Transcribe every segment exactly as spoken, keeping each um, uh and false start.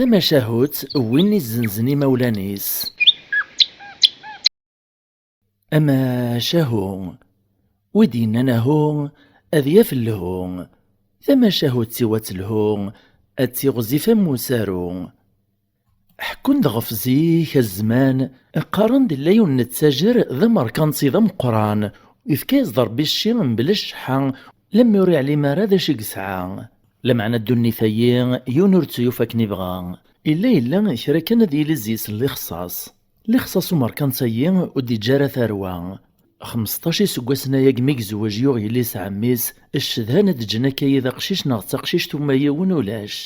Tamacahut n win izzenzen imawlan-is. Amacahu. Wi d-yennan ahu, ad yaf lhu. Tamacahut-iw ad telhu, ad tiɣzif am usaru. Ḥekkun-d ɣef zik, a zzman, qqaren-d illa yiwen n ttajer d amerkanti d ameqqran, yefka-yas-d Ṛebbi cci mebla cceḥḥa, lemmi ur iɛlim ara d acu i yesɛa. Lameɛna ddunit-ayi, yiwen ur tt-yufi akken ibɣa. Illa, illa kra kan ad yili zzi-s n lixṣaṣ. Lixṣaṣ umerkanti-ayi ur d-iǧǧa ara tarwa. Xmesṭac iseggasen-aya mi yezweǧ yuɣ yelli-s ɛemmi-s, ccedhan ad d-ǧǧen akka-yi d aqcic neɣ d taqcict uma yiwen ulac.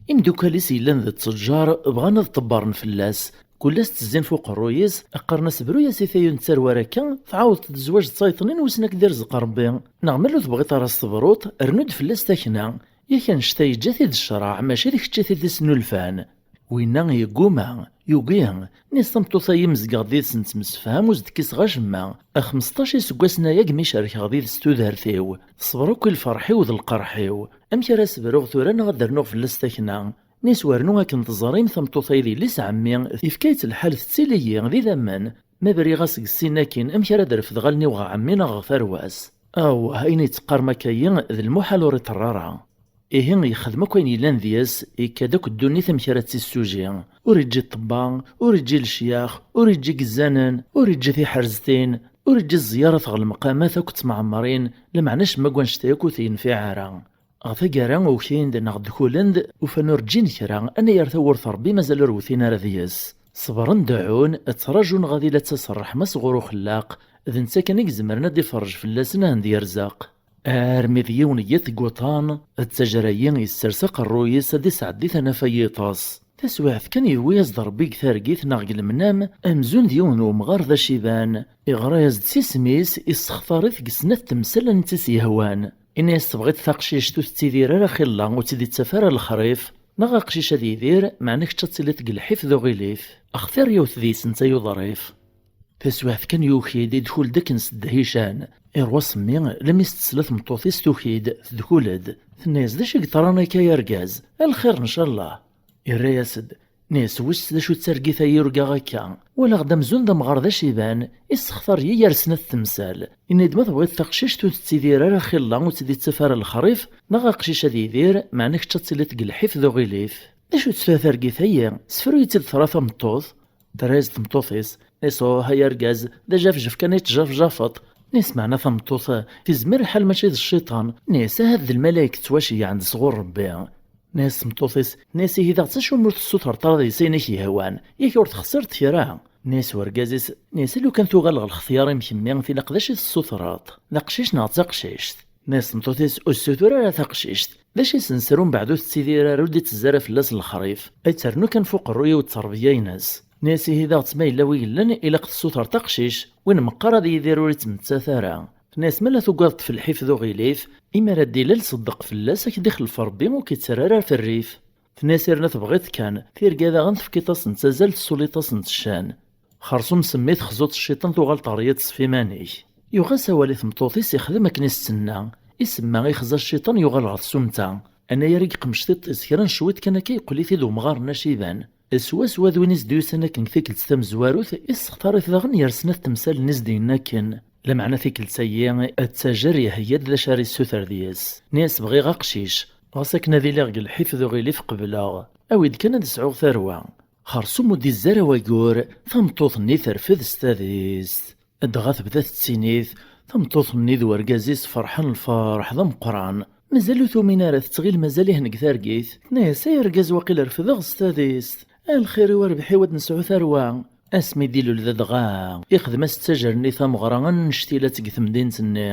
Imdukal-is yellan d ttejjar bɣan ad ṭebbren fell-as. Kul ass ttezzin f uqerruy-is, qqaren-as: "Bru-yas i tayu n ttarwa ara akka, tɛawdeḍ-d zzwaǧ d tayṭnin, wissen ad k-d-irzeq Ṛebbi. Neɣ ma ur tebɣiḍ ara s tebruḍt, rnu-d fell-as takna. Yak annect-a yeǧǧa-t-id ccreɛ, mačči d kečč i t-id-isnulfan." Winna yegguma, yugi. Nni-as: "Tameṭṭut-ayi mezgeɣ-d yid-s nettemsefham, ur s-d-kkiseɣ acemma. Xmesṭac iseggasen-aya mi cerkeɣ did-s tudert-iw. Teṣber akk i lferḥ-iw d lqerḥ-iw. Amek ara s-bruɣ tura neɣ ad d-rnuɣ fell-as takna?" Nni-as: "Wernu akken teẓrim, tameṭṭut-ayi d yelli-s ɛemmi, yefka-tt lḥal tettili-yi d idammen. Ma briɣ-as deg sin akin, amek ara d-refdeɣ allen-iw ɣer ɛemmi neɣ ɣer tarwa-s? Awah, ayen i teqqarem akka-yi d lmuḥal ur iṭerr ara." Ihi yexdem akk ayen yellan deg-s, ikka-d akk ddunit amek ara tt-issuji. Ur iǧǧi ṭṭebba, ur iǧǧi lecyax, ur iǧǧi igezzanen, ur iǧǧi tiḥerzetin, ur iǧǧi ẓẓyarat ɣer lemqamat akk ttmeɛmrin, lameɛna acemma deg wannect-a akk ur t-yenfiɛ ara. Ɣer taggara ukin-d neɣ dkulen-d, ufan ur ǧǧin kra, anayer tawwurt n Ṛebbi mazal ur wtin ara deg-s. Ṣebren, deɛɛun, ttraǧun ɣad ila d-tas ṛṛeḥma sɣur uxellaq, d netta kan i izemren ad d-iferrej fell-asen, ad ten-d-yerzaq. Armi d yiwen n yiḍ deg wuṭan, ttajer-ayi yessers aqerruy-is ad d-isɛeddi tanafa n yiṭes. Taswiɛt kan, yewwi-yas-d Ṛebbi deg targit neɣ deg lemnam amzun d yiwen n umɣar d aciban. Iɣra-yas-d s isem-is, issextar-it deg snat temsal ansi s-yehwan. Ini-as: "Tebɣiḍ taqcict ur tettidir ara xilla, ur tt-id-ittaf ara lexrif? Neɣ aqcic ad yidir, meɛna kečč ad tiliḍ deg lḥif d uɣilif. Xtir yiwet deg-sent ay uḍrif." Taswiɛt kan yuki-d, idkul-d akken s ddhican. Irwa s mmi, lammi s-tesla tmeṭṭut-is tuki-d, tedkul-d. Tenna-yas: "D acu i yeḍran akka, ay argaz? A lxir, ncallah." Irra-yas-d, nni-as: "Wiss d acu d targit-a i urgaɣ akka? Walaɣ-d amzun d amɣar d aciban, issextar-iyi gar snat temsal. Ini-d ma tebɣiḍ taqcict ur tettidir ara xilla, ur tt-id-ittaf ara lexrif, neɣ aqcic ad yidir, meɛna kečč ad tiliḍ deg lḥif d uɣilif. D acu-tt tura targit-ayi? Sefru-yi-tt-id tura tameṭṭut." Terra-yas-d tmeṭṭut-is, nni-as: "Uh, ay argaz, d ajafjef kan i tjafjafeḍ." Nni-as: "Meɛna tameṭṭut, tizmir lḥal mačči d cciṭan." Nni-as: "Ahat d lmalayek ttwaceyyɛen-d sɣur Ṛebbi." Nni-as tmeṭṭut-is, nni-as: "Ihi daɣ d acu umi ur tessutreḍ ara deg-s ayen i k-yehwan? Yak ur texsireḍ kra?" Nni-as urgaz-is, nni-as: "A lukan tuɣal ɣer lextyar-im kemmi, tilaq d acu i tessutreḍ? D aqcic neɣ d taqcict?" Nni-as tmeṭṭut-is: "Ur ssutur ara taqcict. D acu i s-nesru mbeɛd ur tettidir ara, ur d-ittezzi ara fell-as lexrif? Ad ternu kan f uqerruy-iw d ttṛebeyya-ines." Nni-as: "Ihi daɣ ma yella wi yellan, ilaq tessutreḍ aqcic, win meqqar ad yidir ur ittmettat ara." Tenna-yas: "Ma la tugadeḍ f lḥif d uɣilif, imi ara d-ilal ṣeddeq fell-as, ad k-d-ixlef Ṛebbi ur k-ittarra ara f rrif." Tenna-yas: "Yerna tebɣiḍ kan, tirga daɣen tefkiḍ-asent azal, tessuliḍ-asent ccan. Xersum semmi texzuḍ cciṭan, tuɣaleḍ ɣer yiḍes f iman-ik." Yuɣ-as awal i tmeṭṭut-is, ixdem akken i s-tenna. Isemma ixza cciṭan, yuɣal ɣer tsumta. Anayer i yeqmec tiṭ-is kra n cwiṭ kan akka, yeqqel-it-id umɣar n aciban. Swaswa d win i s-d-yusan akken deg tikkelt tamezwarut, issextar-it daɣen gar snat temsal-nni s-d-yenna akken. Lameɛna tikkelt-ayi, ttajer iheyya-d d acu ara yessuter deg-s. Nni-as: "Bɣiɣ aqcic. Ɣas akken ad iliɣ deg lḥif d uɣilif qebleɣ. Awi-d kan ad sɛuɣ tarwa." Xersum ur d-izzi ara wayyur, tameṭṭut-nni terfed s tadist. Dɣa tebda tettinit, tameṭṭut-nni d urgaz-is ferḥen lferḥ d ameqqran. Mazal ur tumin ara, tettɣil mazal-ihen deg targit. Tenna-yas: "Ay argaz, waqil refdeɣ s tadist. A lxir-iw, a rrbeḥ-iw, ad nesɛu tarwa." Asmi d-ilul d adɣa, ixdem-as ttajer-nni tameɣra annect-ila deg temdint-nni.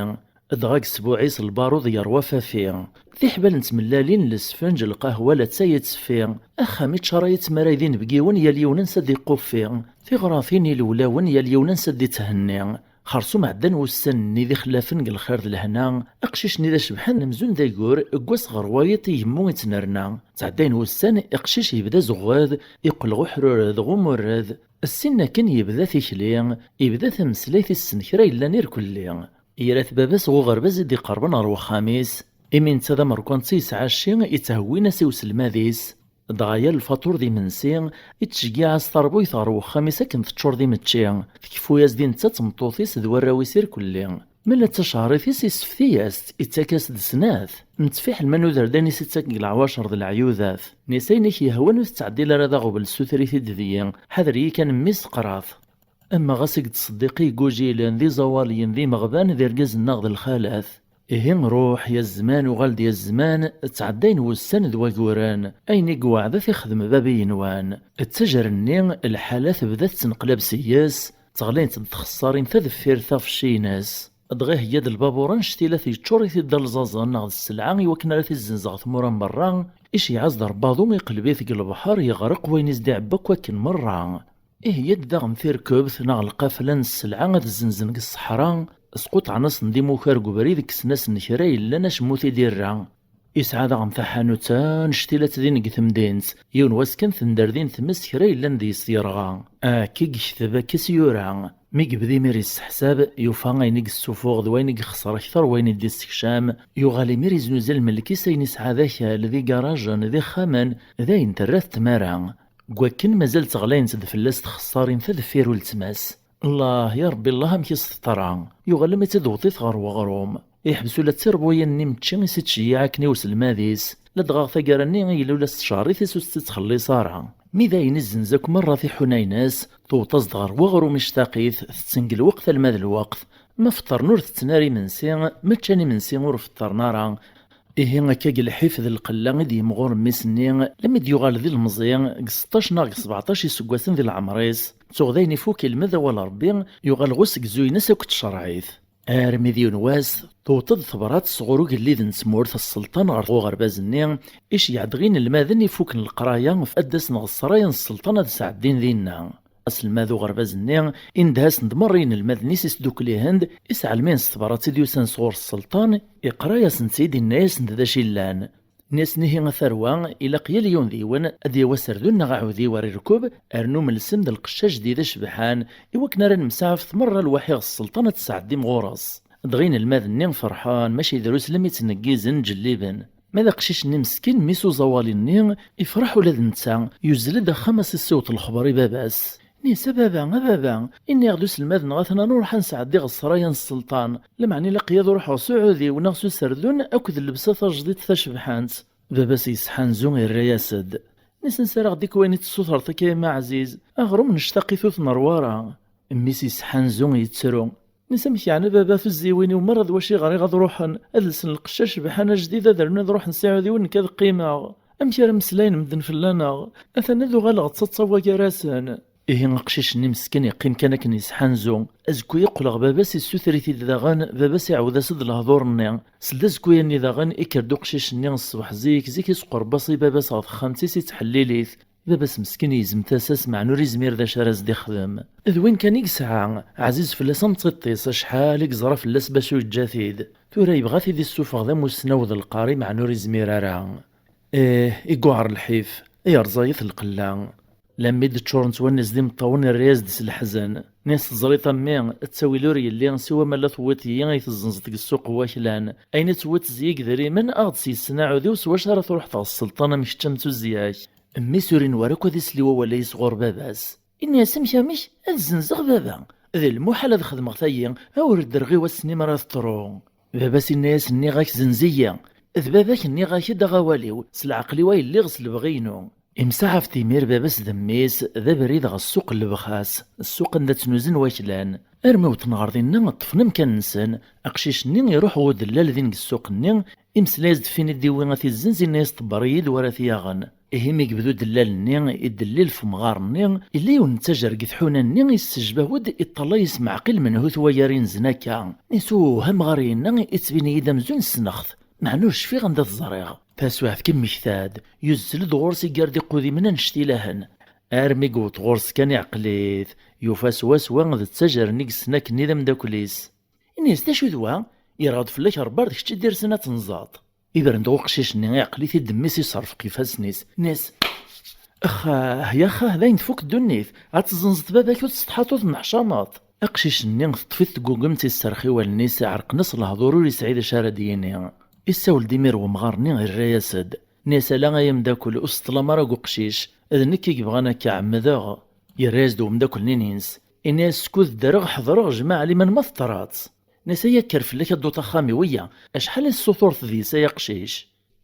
Dɣa deg sbuɛ-is lbarud yerwa fafi. Tiḥbal n tmellalin, lesfenǧ, lqahwa, latay itteffi. Axxam iččaray ittmaray d inebgiwen, yal yiwen ansa d-iquffi. Tiɣratin, ilewlawen, yal yiwen ansa d-itthenni. Xersum ɛeddan wussan-nni d ixlafen deg lxir d lehna, aqcic-nni d acebḥan amzun d aggur, deg wass ɣer wayeḍ igemmu ittnerna. Ttɛeddayen wussan, iqcic yebda azeɣɣed, iqqel ɣ uḥrured, ɣ umurred. Ssin akken yebda tikli, yebda tameslayt issen kra yellan irkelli. Ira-t baba-s ɣ uɣerbaz i d-iqerben ɣer wexxam-is, imi netta d amerkanti yesɛa cci, itthewwin-as i uselmad-is. Dɣa yal lfaṭur d imensi, ittceggiɛ-as tarbuyt ɣer wexxam-is akken teččur d imečči. Tkeffu-yas-d i netta d tmeṭṭut-is d warraw-is irkelli. Ma la d tacehṛit-is, issefti-yas-tt, ittak-as-d snat. Nettfiḥel ma nuder-d ayen i s-ittak deg leɛwacer d leɛyudat. Nis ayen i k-yehwan ur tettɛeddil ara d aɣbel, ssuter-it-id deg-i. Ḥader-iyi kan mmi-s, teqraḍ. Ama ɣas i yettṣeddiq igujilen d iẓawaliyen d imeɣban d irgazen-nneɣ d lxalat. Ihi ruḥ ya zzman, uɣal-d ya zzman, ttɛeddayen wussan d waguren. Ayen i yewɛed ad t-ixdem bab i yenwan. Ttajer-nni, lḥala tebda tettenqlab seg-s, ttɣlayent-d txessarin ta deffir ta ɣef cci-ines. Dɣa iheyya-d lbabur annect-ila t-yeččur-it-id d alzazen neɣ d sselɛa i wakken ara t-izzenz ɣer tmura n berra, iceyyeɛ-as-d rrbaḍu, iqleb-it deg lebḥer, yeɣreq wayen i s-d-iɛebba akk akken merra. Iheyya-d daɣen tirkebt neɣ lqafla n sselɛa ad zzenzen deg ṣṣeḥra, squṭɛen-asen-d imukar deg ubrid, kksen-asen kra yellan acemma ur t-id-irra. Isɛa daɣen taḥanut annect-ila-tt din deg temdint, yiwen wass kan tender din tmes kra yellan deg-s yerɣa. Akka i yekteb, akka i s-yura. Mi yebda imir yesseḥsab, yufa ayen i yessufuɣ d wayen i yexṣer akter wayen i d-issekcam, yuɣal imir iznuza lmelk-is, ayen isɛa d akal, d igarajen, d ixxamen, d ayen terra-t tmara. Deg wakken mazal ttɣlayent-d fell-as txessarin ta deffir uletma-s. Allah, ya Rebbi, Allah, amek i s-teḍra! Yuɣal am i tt-id-tewṭit ɣer weɣrum. Iḥbes ula d tirbuyin-nni mečči i s-ittceyyiɛ akken i uselmad-is. Ladɣa taggara-nni i yella ula s tcehrit-is ur s-tt-ittxelliṣ ara. Mi d ayen izzenz akk merra tiḥuna-ines, tewweḍ-as-d ɣer weɣrum ictaq-it, tetten deg lweqt alma d lweqt. Ma feṭṭren ur tetten ara imensi, ma ččan imensi ur feṭṭren ara. Ihi akka deg lḥif d lqella i d-yimɣur mmi-s-nni, lammi d-yuɣal d ilemẓi, deg seṭṭac neɣ deg sbeɛṭac iseggasen di leɛmer-is, tuɣ dayen ifuk ilmed awal Rebbi, yuɣal ɣus deg zzu-ines akked tcerɛit. Armi d yiwen wass, tewweḍ-d tebrat sɣur ugellid n tmurt, sselṭan, ɣer uɣerbaz-nni, iceyyeɛ-d dɣi inelmaden ifuken leqraya, ad d-asen ɣer ssraya n sselṭan ad sɛeddin dinna. Aselmad uɣerbaz-nni indeh-asen-d merra inelmaden-is isdukkel-ihen-d, isɛelmen s tebrat i d-yusan sɣur sselṭan, iqra-yasen-tt-id, inna-yasen-d d acu illan. Nni-asen ihi a tarwa, ilaq yal yiwen d yiwen ad yawi aserdun neɣ aɛudiw ara irkeb, rnu melsem-d lqecc ajdid acebḥan, iwakken ara nemsaɛafet merra lwaḥi ɣer sselṭan ad tesɛeddim ɣur-s. Dɣa inelmaden-nni ferḥen, maca drus lemmi ttneggizen, ǧelliben. Ma d aqcic-nni meskin, mmi-s uẓawali-nni, ifreḥ ula d netta, yuzzel-d axxam ad s-issiweḍ lexber i baba-s. Nni-as: "A baba, a baba, inniɣ-d uselmad-nneɣ atan ad nruḥ ad nesɛeddi ɣer ssraya n sselṭan, lameɛna ilaq-iyi ad ruḥeɣ s uɛudiw neɣ s userdun akked llebsa tajdiṭ tacebḥant." Baba-s yesḥanzu, irra-yas-d: "Nni-as ansi ara ɣ-d-ikk wayen i tessutreḍ akka, a yemma ɛziz? Aɣrum nectaq-it ur t-nerwa ara." Mmi-s yesḥanzu, yettru. Nni-as: "Amek yeɛni a baba, tuzziwin-iw merra d wacu i ɣriɣ ad ruḥen, ad lsen lqecc acebḥan ajdid, ad rnun ad ruḥen s iɛudiwen, nekk ad qqimeɣ? Amek ara mmeslayen medden fell-aneɣ? Atan ad uɣaleɣ d taḍsa gar-asen." Ihi aqcic-nni meskin yeqqim kan akken yesḥanzu. Azekka yeqqel ɣer baba-s, issuter-it-id daɣen, baba-s iɛawed-as-d lehdur-nni. Seld azekka-nni daɣen, ikker-d uqcic-nni ṣṣbeḥ zik, zik isqerreb-as i baba-s ɣer texxamt-is, ittḥellil-it. Baba-s meskin yezm tasa-s, meɛna ur izmir d acu ara s-d-ixdem. D win kan i yesɛa, ɛziz fell-as am tiṭ-is, acḥal i yeẓra fell-as bac ur yeǧǧa-t-id. Tura yebɣa ad t-id-issufeɣ d amussnaw d lqari, meɛna ur izmir ara. Ih, i yuɛer lḥif, i rẓayet lqella. Lammi d-ččurent wallen-is d imeṭṭawen, irra-yas-d s leḥzen. Nni-as: "Teẓriḍ a mmi, ttawil ur yelli, siwa ma la tewwiḍ-iyi i tezzenzeḍ deg ssuq n waklan. Ayen i tewwiḍ zi idrimen, aɣ-d s-yessen aɛudiw s wacu ara truḥeḍ ɣer sselṭan am kečč am tuzzya-k." Mmi-s ur inwa ara akk ad isel i wawal-a yesɣur baba-s. Inna-yas: "Amek, amek? Ad zzenzeɣ baba? D lmuḥal ad xedmeɣ tayi, awer ddreɣ i wass-nni mi ara teḍru." Baba-s inna-yas: "Nniɣ-ak zenz-iyi. D baba-k, nniɣ-ak-d aɣawal-iw, s leɛqel-iw ay lliɣ, s lebɣi-inu." Imsaɛaf-d imir baba-s d mmi-s d abrid ɣer ssuq n lebxas, ssuq anda ttnuzen waklan. Armi wwḍen ɣer dinna, ṭṭfen amkan-nsen. Aqcic-nni iruḥ ɣer udellal din deg ssuq-nni, imeslay-as-d f win i d-iwwi ad t-izzenz, inna-yas: "Ḍebber-iyi-d wara t-yaɣen." Ihi mi yebda udellal-nni idellil f umɣar-nni, yella yiwen n ttajer deg tḥuna-nni, issejbah-d, iṭṭalay, ismeɛqil menhu-t waya ara inzen akka. Nni-as: "Uh, amɣar-inna ittbin-iyi-d amzun ssneɣ-t, meɛna ur cfiɣ anda t-ẓriɣ." Taswiɛt kan mmekta-d, yuzzel-d ɣur-s, iggar-d iqudimen annect ilahen. Armi yewweḍ ɣur-s kan iɛqel-it, yufa swaswa d ttajer-nni i yessen akkenni d ameddakel-is. Inna-yas: "D acu d wa? Yerɣa-d fell-ak Rebbi, ar d kečč i d-irsen ad tenẓaḍ." Ibren-d uqcic-nni, iɛqel-it-id mmi-s, iṣerfeq ifassen-is. Nni-as: "Axxah, yaxxah, d ayen tfuk ddunit. Ad tezzenzeḍ baba-k ur tsetḥaḍ ur tenneḥcameḍ." Aqcic-nni teṭṭef-it tgugemt, isserx i wallen-is, ɛerqen-as lehdur, ur yesɛi d acu ara d-yini. Issawel-d imir wemɣar-nni, irra-yas-d: Nni-as: "Ala ay ameddakel, ur seṭṭlam ara deg uqcic, d nekk i yebɣan ad k-ɛemmdeɣ." Yerra-yas-d umeddakel-nni-ines, inna-yas: "Skud ddreɣ ḥeḍreɣ, jmaɛ liman ma teṭṭraḍ." Nni-as: "Ay akker fell-ak a dduṭ axxam-iw, iyya, acḥal i tessutureḍ deg-s ay aqcic?"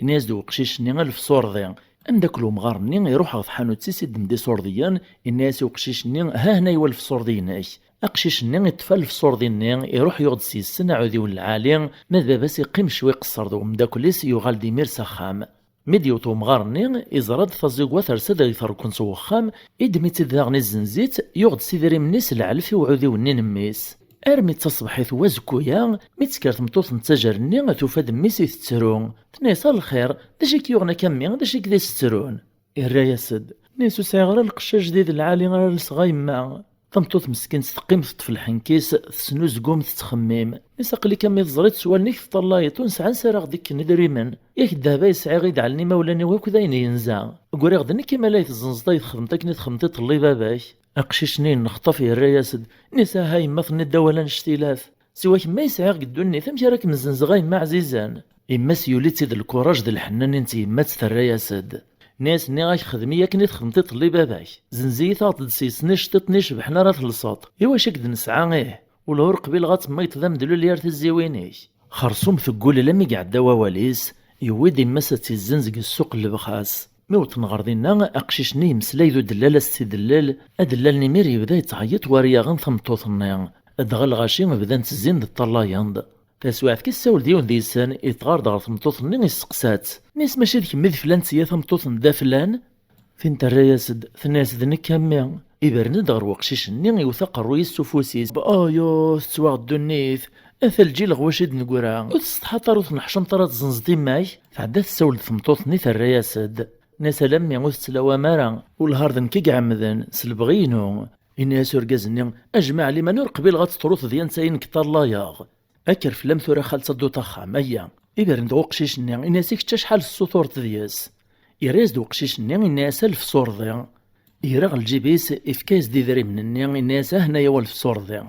Inna-yas-d uqcic-nni: "Alef ṣurdi." Ameddakel umɣar-nni iruḥ ɣer tḥanut-is i d-temd iṣurdiyen, inna-yas i uqcic-nni: "Ha hna-y walef ṣurdi-inek." Aqcic-nni iṭṭef alef ṣurdi-nni, iruḥ yuɣ-d s-yessen aɛudiw n lɛali, ma d baba-s iqqim ccwi iqeṣṣer d umeddakel-is, yuɣal-d imir s axxam. Mi d-yewweḍ umɣar-nni, iẓra-d taẓigwa tersa-d deg terkent n wexxam, iddem-itt-id daɣen izzenz-itt, yuɣ-d s idrimen-is lɛelf i uɛudiw-nni n mmi-s. Armi d taṣebḥit n wazekku-ya, mi d-tekker tmeṭṭut n ttajer-nni, tufa-d mmi-s itettru. Tenna-yas: "A lxir, d acu i k-yuɣen akka a mmi, d acu i k-d-isettrun?" Irra-yas-d, nni-as: "Ur sɛiɣ ara lqecc ajdid lɛali ara lseɣ a yemma." Tameṭṭut meskint teqqim teṭṭef lḥenk-is, tesnuzgum, tettxemmim. Nni-as: "Aql-ik a mmi teẓriḍ s wallen-ik teṭṭallayeḍ, ur nesɛi ansi ara ɣ-d-ikken idrimen. Yak ddheb ay sɛiɣ i d-ɛellen imawlan-iw akk d ayen yenza. Ggriɣ d nekk i ma la tezzenzeḍ ay txedmeḍ akken i txedmeḍ iṭelli baba-k." Aqcic-nni yennexṭaf yerra-yas-d, nni-as: "Aha yemma, tenniḍ-d awal annect-ilat. Siwa kemm ay sɛiɣ deg ddunit, amek ara kem-zzenzeɣ a yemma ɛzizen?" Yemma-s yuli-tt-id lkuṛaj d lḥenna-nni n tyemmat, terra-yas-d. Nni-as: "Nniɣ-ak xdem-iyi akken i txedmeḍ iṭelli baba-k. Zzenz-iyi-taɣeḍ-d s-yessen iceṭṭiḍen icebḥen ara telseḍ. Iwacu i k-d-nesɛa ih? Ula ur qbileɣ ad temmayeḍ d amedlul yar tizziwin-ik." Xersum teggul almi i iɛedda wawal-is, yewwi-d yemma-s ad tt-izzenz deg ssuq n lebxas. Mi wwḍen ɣer dinna, aqcic-nni yemmeslay d udellal ad s-tt-idellel, adellal-nni imir yebda yettɛeyyiḍ war yaɣen tameṭṭut-nni. Dɣa lɣaci bdan ttezzin-d ṭṭallayen-d. Taswiɛt kan issawel-d yiwen deg-sen, iṭɣer-d ɣer tmeṭṭut-nni, isteqsa-tt. Nni-as: "Mačči d kemm i d flan-tt, ya tameṭṭut n dda flan?" Tin terra-yas-d, tenna-yas: "D nekk a mmi." Ibren-d ɣer weqcic-nni, iwet aqerruy-is s ufus-is. "Ayo, tettwaɣ ddunit! Ata lǧil ɣer wacu i d-neggra! Ur tsetḥaḍ ara, ur tneḥcameḍ ara ad tzenzeḍ imma-k?" Tɛedda tessawel-d tmeṭṭut-nni, terra-yas-d. Nni-as: "Ala a mmi, ur tettlawam ara. Wellah ar d nekk i iɛemmden, s lebɣi-inu." Yenna-yas urgaz-nni: "A jmaɛ liman, ur qbileɣ ad teṭruḍ d ya netta i nekk ṭallayeɣ." "Akker fell-am tura xalti, a dduṭ axxam, ayya." Ibren-d ɣer uqcic-nni, inna-yas: "I kečč acḥal tessutureḍ deg-s?" Yerra-yas-d uqcic-nni, inna-yas: "Alef ṣurdi." Yerra ɣer lǧib-is, ifka-yas-d idrimen-nni, inna-yas: "Ahna-ya walef ṣurdi."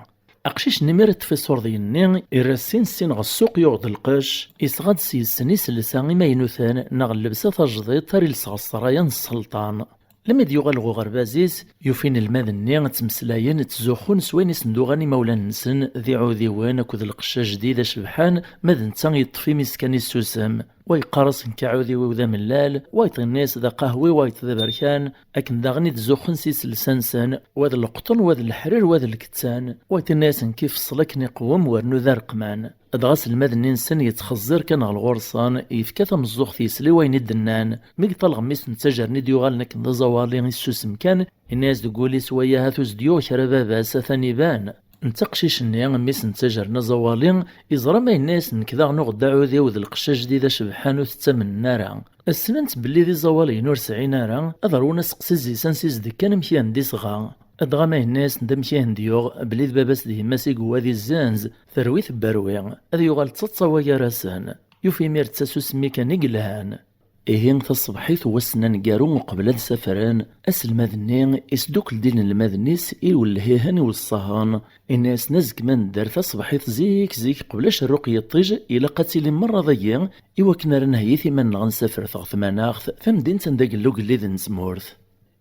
Aqcic-nni mi ara iṭṭef iṣurdiyen-nni, irra sin sin ɣer ssuq, yuɣ-d lqecc, isɣa-d s-yessen iselsa imaynuten neɣ llebsa tajdiṭ ara iles ɣer ssraya n sselṭan. Lmi d-yuɣal ɣer uɣerbaz-is, yufa inelmaden-nni ttmeslayen, ttzuxxun s wayen i sen-d-uɣan imawlan-nsen d iɛudiwen akked lqecc ajdid acebḥan, ma d netta yeṭṭef imi-s kan issusem. Wa yeqqar-as: "Nekk aɛudiw-iw d amellal", wayeḍ yenna-yas: "D aqahwi", wayeḍ: "D aberkan." Akken daɣen i d-zuxxen s iselsa-nsen, wa d leqṭen, wa d leḥrir, wa d lkettan. Wayeḍ yenna-yas: "Nekk ifeṣṣel akken iqwem, wernu d areqman." Dɣa aselmad-nni-nsen yettxeẓẓir kan ɣer ɣur-sen, yefka tameẓẓuɣt, yesla i wayen i d-nnan. Mi yeṭṭal ɣer mmi-s n ttajer-nni d-yuɣalen akken d aẓawali, issusem kan, yenna-yas deg wul-is: "Waya ahat ur s-d-yuɣ kra baba-s, atan iban." Netta aqcic-nni, mmi-s n ttajer-nni aẓawali, yeẓra ma yenna-yas: "Nekk daɣen uɣ-d aɛudiw d lqecc ajdid acebḥan, ur t-ttamnen ara." Ssnen-t belli d iẓawaliyen ur sɛin ara, ad rwun aseqsi zzi-s ansi s-d-kkan, amek i anda isɣa. Dɣa ma yenna-yasen-d amek i hen-d-yuɣ, belli d baba-s d yemma-s i yewwa di zzenz, terwi tebberwi, ad yuɣal d taḍsa wagar-asen. Yufa imir d tasusmi kan i yelhan. Ihi taṣebḥit n wass-nni aneggaru uqbel ad safren, aselmad-nni isdukkel-d inelmaden-is iwellhihen iweṣṣahen, inna-yasen: "Azekka ma nedder taṣebḥit zik zik, qbel acerruq n yiṭij, ilaq ad tilim merra dagi, iwakken ara nheyyi iman-nneɣ ad nsafret ɣer tmanaɣt, tamdint anda yella ugellid n tmurt."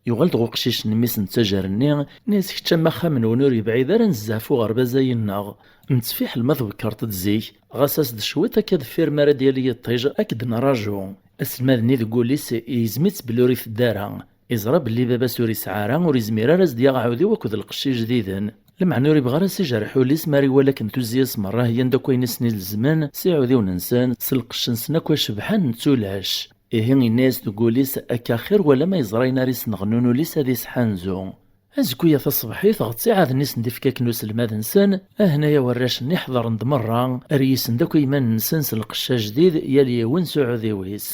Yuɣal-d ɣer uqcic-nni, mmi-s n ttajer-nni, inna-yas: "Kečč a mmi, axxam-nwen ur yebɛid ara nezzeh ɣef uɣerbaz-ayi-nneɣ. Nettfiḥel ma tbekkeṛt-d zik, ɣas as-d cwiṭ akka deffir mi ara d-yali yiṭij, ad k-d-nraju." Aselmad-nni deg wul-is yegzem-itt belli ur iteddu ara. Iẓra belli baba-s ur isɛi ara, ur izmir ara ad s-d-yaɣ aɛudiw akked lqecc ijdiden. Lameɛna ur ibɣi ara ad s-ijerreḥ ul-is mi ara iwali akken tuzzi-yas merra heyyan-d akk ayen i sen-ilezmen, s iɛudiwen-nsen, s lqecc-nsen akk acebḥan, netta ulac. Ihi, yenna-yas deg wul-is: "Akka axir wala ma yeẓra ayen ara isenɣen ul-is ad isḥanzu." Azekku-ya taṣebḥit, ɣer ttiɛad-nni i sen-d-ifka akken uselmad-nsen, ahna-ya warrac-nni ḥeḍren-d merra, reysen-d akk i yiman-nsen s lqecc ajdid, yal yiwen s uɛudiw-is.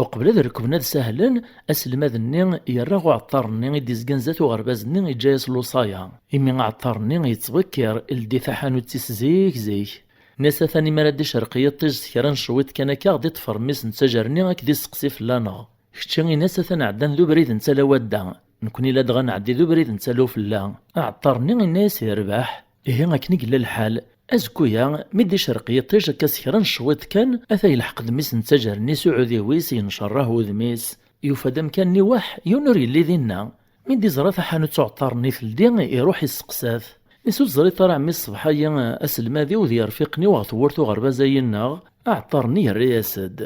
Uqbel ad rekben ad sahlen, aselmad-nni yerra ɣer uɛeṭṭar-nni i d-izgan zdat uɣerbaz-nni, yeǧǧa-yas lewṣaya, imi aɛeṭṭar-nni yettbekkir, ileddi taḥanut-is zik zik. Nna-s: "Atan imi ara d-icerreq yiṭij s kra n cwiṭ kan akka, ɣ-d-iṭṭfer mmi-s n ttajer-nni, ad k-d-isteqsi fell-aneɣ. Kečči, ini-as, atan ɛeddan d ubrid n tala wadda. Nekni ladɣa nɛeddi d ubrid n tala ufella." Aɛeṭṭar-nni inna-yas: "Yerbeḥ." Ihi akken i yella lḥal, Azekka-ya, mi d-icerreq yiṭij akka s kra n cwiṭ kan, ata yelḥeq-d mmi-s n ttajer-nni s uɛudiw-is, yencerrah wudem-is. Yufa-d amkan-nni waḥ, yiwen ur yelli dinna. Mi d-iẓra taḥanut uɛeṭṭar-nni teldi, iruḥ isteqsa-t. Is ur teẓriḍ ara ɛemmi ṣṣbeḥ-agi aselmad-iw d yirfiqen-iw ɣer tewwurt uɣerbaz-ayi-nneɣ? Aɛeṭṭar-nni yerra-yas-d.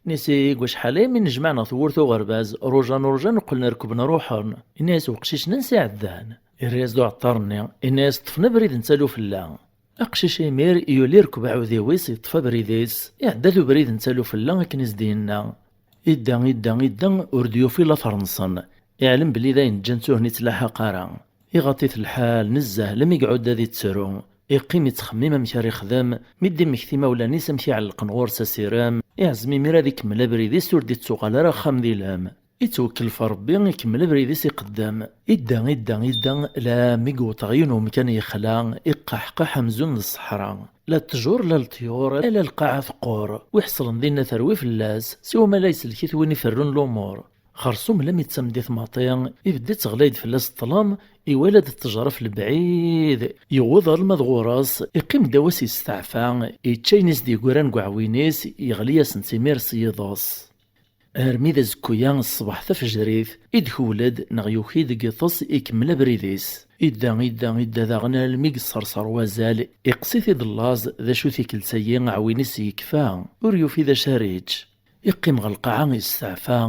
Nisi deg wacḥal-aya mi nejmaɛ neɣ tewwurt uɣerbaz, rujan rujan qqlen rekben ruḥen. Inna-yas uqcic-nni ansi ɛeddan? Irra-yas-d uɛeṭṭar-nni, inna-yas ṭṭfen abrid n talufella. Aqcic imir yuli rekb aɛudiw-is, yeṭṭef abrid-is, iɛedda-t ubrid n talufella akken i s-d-yenna. Idda, idda, idda, ur d-yufi later-nsen. Iɛlem belli d ayen ǧǧan-t ur ten-ittlaḥaq ara. Iɣaṭ-it lḥal nezzeh, lemmi iɛudd ad ittru. Iqqim ittxemmim amek ara ixdem, mi d-immekti imawlan-is amek iɛellqen ɣur-s asirem, iɛzem imir ad ikemmel abrid-is ur d-ittuɣal ara axxam d ilem. Ittwekkel ɣef Rebbi, ikemmel abrid-is iqeddem. Idda, idda, idda, lammi yewweḍ ɣer yiwen umkan yexla, iqaḥqaḥ amzun d ṣṣeḥra. La ttjur, la leṭyur, ala lqaɛa teqqur. Wi ḥeṣlen dinna terwi fell-as, siwa ma la isellek-it win iferrun lumuṛ. Xersum lammi d tameddit maḍi, ibedd-itt ɣlay-d fell-as ṭṭlam, iwala-d ttejra f lebɛid. Yewweḍ alma d ɣur-s, iqqim ddaw-as yesteɛfa, yečča ayen i s-d-yeggran deg uɛwin-is, yeɣli-yasent imir s yiḍes. Armi d azekku-ya ṣṣbeḥ tafejrit, i d-kewwel-d neɣ yuki-d deg yiṭes ikemmel abrid-is. Idda, idda, idda daɣen almi yesserser wazal, iqqes-it-id llaẓ d acu tikkelt-agi aɛwin-is yekfa, ur yufi d acu ara yečč. Iqqim ɣer lqaɛa yesteɛfa,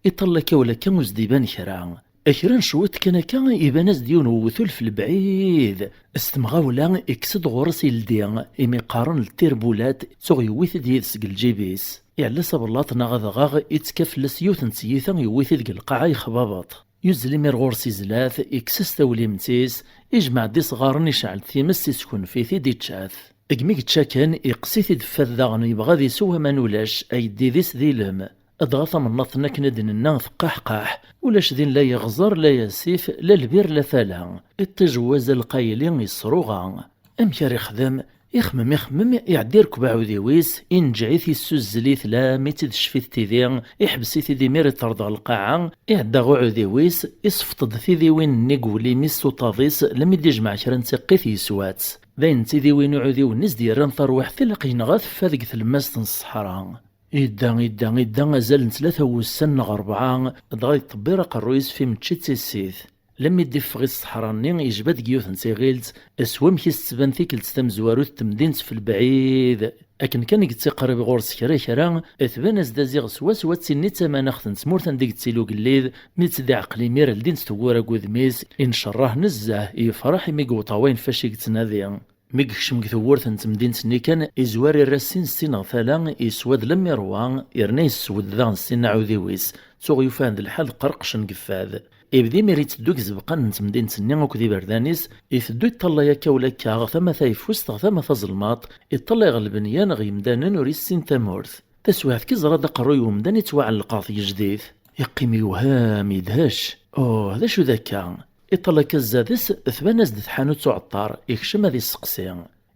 iṭall akka u lakka ur s-d-iban kra. Kra n cwiṭ kan akka, iban-as-d yiwen uwtul f lebɛid. S temɣawla, ikkes-d ɣur-s ildi, imi qqaren ltirbulat, tuɣ yewwi-t-id yid-s deg lǧib-is. Iɛella s abellaṭ neɣ adɣaɣ, ittekka fell-as yiwet n tyita, yewwi-t-id deg lqaɛa yexbabeṭ. Yuzzel imir ɣur-s izla-t, ikkes-as tawlimt-is, ijmeɛ-d isɣaren, icɛel-d times, iskunf-it-id, ičča-t. Degmi yečča kan, iqqes-it-id fad daɣen, yebɣa ad isew aman ulac, ayeddid-is d ilem. Dɣa tamnaḍt-nni akken ad d-nenna teqqaḥqaḥ, ulac din la iɣẓer, la asif, la lbir, la tala. Iṭij n wazal qayli isruɣa. Amek ara ixdem? Ixemmem, ixemmem, iɛedda irekb aɛudiw-is, inǧeɛ-it, issuzzel-it, lammi tt-id-tecfi tidi, iḥbes-it-id imir iṭṭer-d ɣer lqaɛa, iɛedda ɣer uɛudiw-is, isfeṭ-d tidiwin-nni deg wul-im-is s uṭaḍ-is, lammi d-ijmeɛ kra n tiqqit yeswa-tt. D ayen d tidiwin uɛudiw-nni s-d-yerran tarwiḥt, ilaq yenɣa-t, teffa deg tlemmast n ṣṣeḥra. Idda, idda, idda azal n tlata wussan neɣ rebɛa, dɣa yeṭṭebbir aqerruy-is f imečči d tissit. Lammi d-iffeɣ i ṣṣeḥra-nni, yejba-d deg yiwet n tiɣilt, s wamek i s-tettban tikkelt tamezwarut n temdint f lebɛid. Akken kan i yettiqrib ɣur-s kra kra, tban-as-d aziɣ swaswa d tinni d tamanaɣt n tmurt anda i yettili ugellid, mi tt-d-iɛqel imir ldint tewwura deg wudem-is, incerrah nezzeh, yefreḥ imi yewweḍ ɣer wayen fac i yettnadi. Mi yekcem deg tewwurt n temdint-nni kan, izwar irra sin sin ɣer tala, yeswa-d lemmi ṛwa, yerna yesseww-d daɣen sin aɛudiw-is, tuɣ yufa-ten d lḥal qerqcen deg fad. Ibda imir itteddu deg izeqqa n temdint-nni akked iberdan-is, iteddu iṭṭalay akka u lakka, ɣer tama tayeffust, ɣer tama tazelmaḍt, iṭṭalay ɣer lbenya neɣ yemdanen ur yessin tamurt. Taswiɛt kan iẓra-d aqerruy n umdan ittwaɛelleq ɣer tgejdit. Iqqim yewhem, yedhec. Uh, d acu d akka? Iṭṭal akka zdat-s, tban-as-d tḥanut s uɛeṭṭar, ikcem ad isteqsi.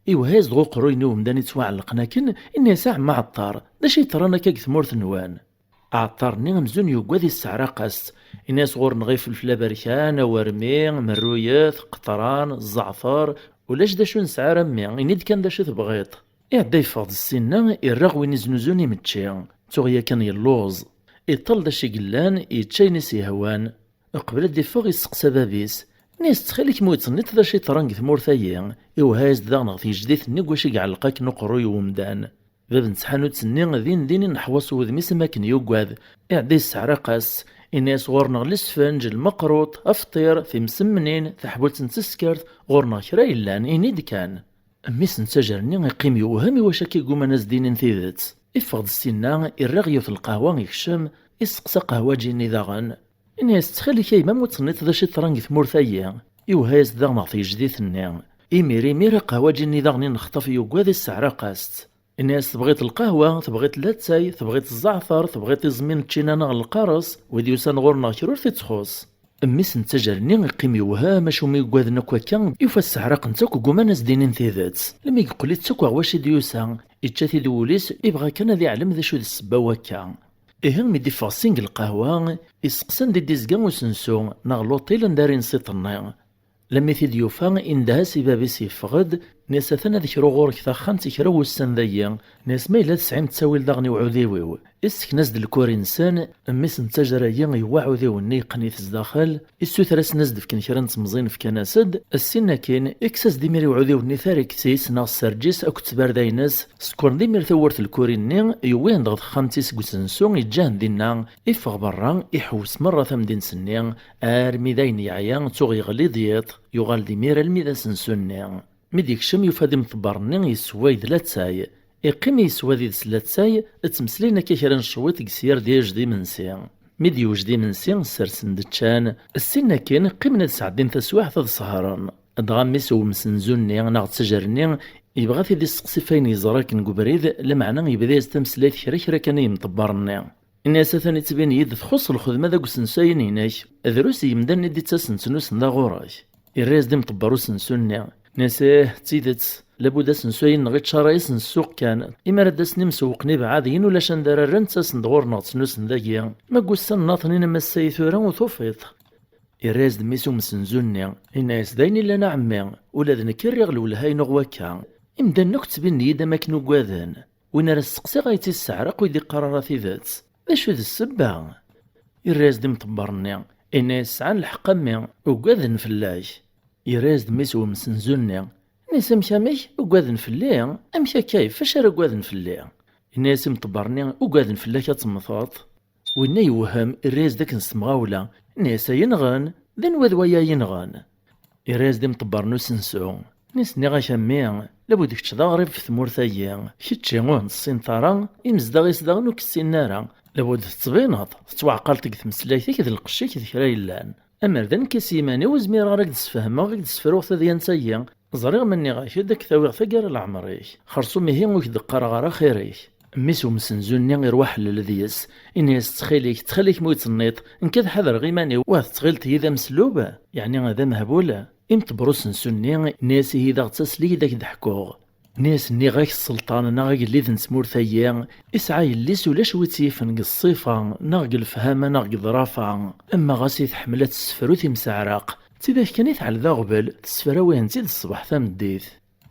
Iwehha-yas-d ɣer uqerruy-nni n umdan ittwaɛellqen akken, inna-yas: "A ɛemma Ɛeṭṭar, d acu yeḍran akka deg tmurt-nwen?" Aɛeṭṭar-nni amzun yugad, isseɛraq-as-tt. Inna-yas: "Ɣur-neɣ ifelfel aberkan, awermi, merruyet, qeṭran, zzeɛter, ulac d acu nesɛa ara mmi, ini-d kan d acu tebɣiḍ." Iɛedda yeffeɣ-d ssinna, irra ɣer win iznuzun imečči, tuɣ yakan yelluẓ. Iṭṭal d acu i yellan, yečča ayen i s-yehwan. Qbel ad d-iffeɣ, yesteqsa bab-is. Inna-yas: "Ttxil-k, ma ur d-tenniḍ d acu yeḍran deg tmurt-agi?" Iwehha-yas-d daɣen ɣer tgejdit-nni deg wacu i iɛelleq akken uqerruy n umdan. Bab n tḥanut-nni din din ineḥwa s wudem-is am akken yugad. Iɛedda yesseɛraq-as. Inna-yas: "Ɣur-neɣ lesfenǧ, lmeqruṭ, afṭir, timsemmnin, taḥbult n teskert, ɣur-neɣ kra yellan, ini-d kan." Mmi-s n ttajer-nni iqqim yewhem i wacu akka i gguman ad s-d-inin tidet. Iffeɣ-d ssinna, irra ɣer yiwet n lqahwa, ikcem, isteqsa aqehwaǧi-nni daɣen. Inna-yas: "Ttxil-k a yemma, ma ur d-tenniḍ d acu yeḍran deg tmurt-agi?" Iwehha-yas-d daɣen ɣer tgejdit-nni. Imir imir aqehwaǧi-nni daɣen inexṭaf, yugad, isseɛraq-as-tt. Inna-yas: "Tebɣiḍ lqahwa, tebɣiḍ latay, tebɣiḍ zzeɛter, tebɣiḍ iẓmi n ččina neɣ lqares, wid yusan ɣur-neɣ kra ur t-ittxuṣṣ." Mmi-s n ttajer-nni iqqim yewhem acu mi uggaden akk akka, yufa sseɛraqen-tt akk, gguman ad s-d-inin tidet. Lemmi yeqqel-itt akk ɣer wacu i d-yusa, ičča-t-id wul-is, ibɣa kan ad iɛlem d acu d ssebba n wakka. Ihi mi d-iffeɣ ssin deg lqahwa, isteqsa anda i d-izga usensu neɣ luṭil anda ara insi iḍ-nni. Lemmi t-id-yufa, indeh-as i bab-is yeffeɣ-d, Nni-as: "Atan ad kruɣ ɣur-k taxxamt i kra n wussan dagi." Nni-as: "Ma yella tesɛim ttawil daɣen i uɛudiw-iw." Issekn-as-d lkuri-nsen, mmi-s n ttejra-yi yewwa aɛudiw-nni yeqqen-it zdaxel, issuter-asen ad s-d-fken kra n temẓin, fkan-as-d, ssin akkin, ikkes-as-d imir i uɛudiw-nni tarekt-is neɣ sserǧ-is akked tbarda-ines, sekkren-d imir tawwurt n lkuri-nni, yewwi-hen-d ɣer texxamt-is deg usensu, yeǧǧa-hen dinna, iffeɣ berra, iḥewwes merra tamdint-nni, armi d ayen yeɛya, tuɣ yeɣli-d yiḍ, yuɣal-d imir almi d asensu-nni. Mi d-yekcem, yufa-d imḍebber-nni yessewway-d latay. Iqqim yeswa did-s latay, ttmeslayen akka kra n cwiṭ deg syar d yewjed imensi. Mi d-yewjed imensi, ssersen-d ččan, ssin akkin qqimen ad sɛeddin taswiɛt ad sehṛen. Dɣa mmi-s n umsenzu-nni neɣ ttajer-nni yebɣa ad t-id-isteqsi ɣef wayen yeẓra akken deg ubrid, lameɛna yebda-yas tameslayt kra kra kan i yimḍebber-nni. Ini-as: "Atan yettbin-iyi-d txuṣṣ lxedma deg usensu-ayi-inek. Drus n yimdanen i d-ittasen ttnusen da ɣur-k." Irra-yas-d imḍebber usensu-nni, ini-as: "Ih, d tidet, labud asensu-ayi-nneɣ iččaray-as n ssuq kan. Imi ara d-asen imsewwqen ibɛaden ulac anda ara rren, ttasen-d ɣur-neɣ ttnusen dagi. Ma deg ussan nniḍen, ini-am ass-ayi tura ur tufiḍ." Irra-yas-d mmi-s n umsenzu-nni, ini-as: "D ayen illan a ɛemmi, ula d nekk rriɣ lwelha-inu ɣer wakka. Imdanen akk ttbinen-iyi-d am akken ugaden. Win ara sseqsiɣ ad iyi-tt-isseɛreq, ur yi-d-iqqar ara tidet. D acu d ssebba?" Irra-yas-d imḍebber-nni, ini-as: "Sɛan lḥeqq a mmi, ugaden fell-ak." Irra-yas-d mmi-s n umsenzu-nni, ini-as: "Amek amek? Ugaden fell-i? Amek akka? Ɣef wacu ara ugaden fell-i?" Ini-as imḍebber-nni: "Ugaden fell-ak ad temmteḍ." Winna yewhem, irra-yas-d akken s temɣawla, ini-as: "Ay inɣen? D anwa d waya ay inɣen?" Irra-yas-d imḍebber n usensu, ini-as: "Nniɣ-ak a mmi, labud kečč d aɣrib ɣef tmurt-agi, kečči ur neṣṣinet ara, imezdaɣ-is daɣen ur k-ssinen ara, labud tettbineḍ, tettwaɛqaleḍ deg tmeslayt-ik d lqecc-ik d kra yellan. Amer d nekk s yiman-iw ur zmireɣ ara ad k-d-sfehmeɣ, ad k-d-sefruɣ tadyant-agi. Ẓriɣ ma nniɣ-ak-d ad k-t-awiɣ taggara n leɛmer-ik. Xersum ihi ur k-d-qqareɣ ara axir-ik." Mmi-s n umsenzu-nni iruḥ ḥellel deg-s, ini-as: "Ttxil-k, ttxil-k ma ur yi-d-tenniḍ, nekk ad ḥadreɣ iman-iw, ur tettɣileḍ-iyi d ameslub, yeɛni d amehbul?" Imḍebber usensu-nni, ini-as: "Ihi daɣ ttazzel-iyi-d ad k-d-ḥkuɣ." Ini-as: "Nniɣ-ak sselṭan neɣ agellid n tmurt-agi, isɛa yelli-s ulac wi tt-yifen deg ṣṣifa, neɣ deg lefhama, neɣ deg ḍrafa. Ama ɣas i tḥemmel ad tessefru timseɛraq, d tidak kan i tɛell d aɣbel, tessefrawi-hent-id ṣṣbeḥ tameddit.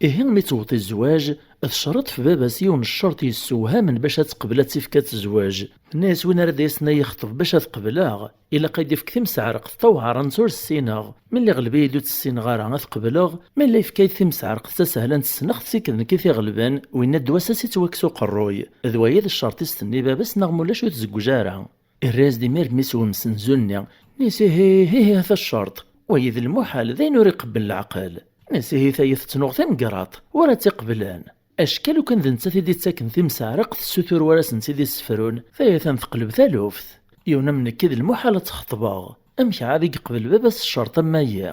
Ihi mi tewweḍ i zzwaǧ, tecreḍ f baba-s yiwen n ccerṭ yessewhamen bac ad teqbel ad tt-ifk ad tezweǧ. Tenna-yas: 'Win ara d-yasen ad yi-ixṭeb bac ad qebleɣ, ilaq ad d-ifk timseɛreqt tawɛer-nnes ur ssineɣ. Ma yella iɣleb-iyi-d ur tt-ssineɣ ara, ad t-qebleɣ. Ma yella yefka-yi-d timseɛreqt tasehlant ssneɣ-tt, tikkelt nekk i t-iɣelben, winna ddwa-s ad s-ittwakkes uqerruy.' D waya i d ccerṭ i s-tenna i baba-s, neɣ ma ulac ur tzewweǧ ara." Irra-yas-d imir mmi-s n umsenzu-nni, ini-as: "Ihi, ihi, ata ccerṭ. Wagi d lmuḥal, d ayen ur iqebbel leɛqel." Ini-as: "Ihi, tayi tettnuɣ timgerraṭ, ur ara tt-iqeblen. Acku lukan d nettat i d-ittaken timseɛraq, tessutur ur asen-tt-id-issefrun, tayi atan teqleb taluft. Yiwen am nekk i d lmuḥal ad t-xeṭbeɣ. Amek ɛad i yeqbel baba-s ccerṭ am wagi?"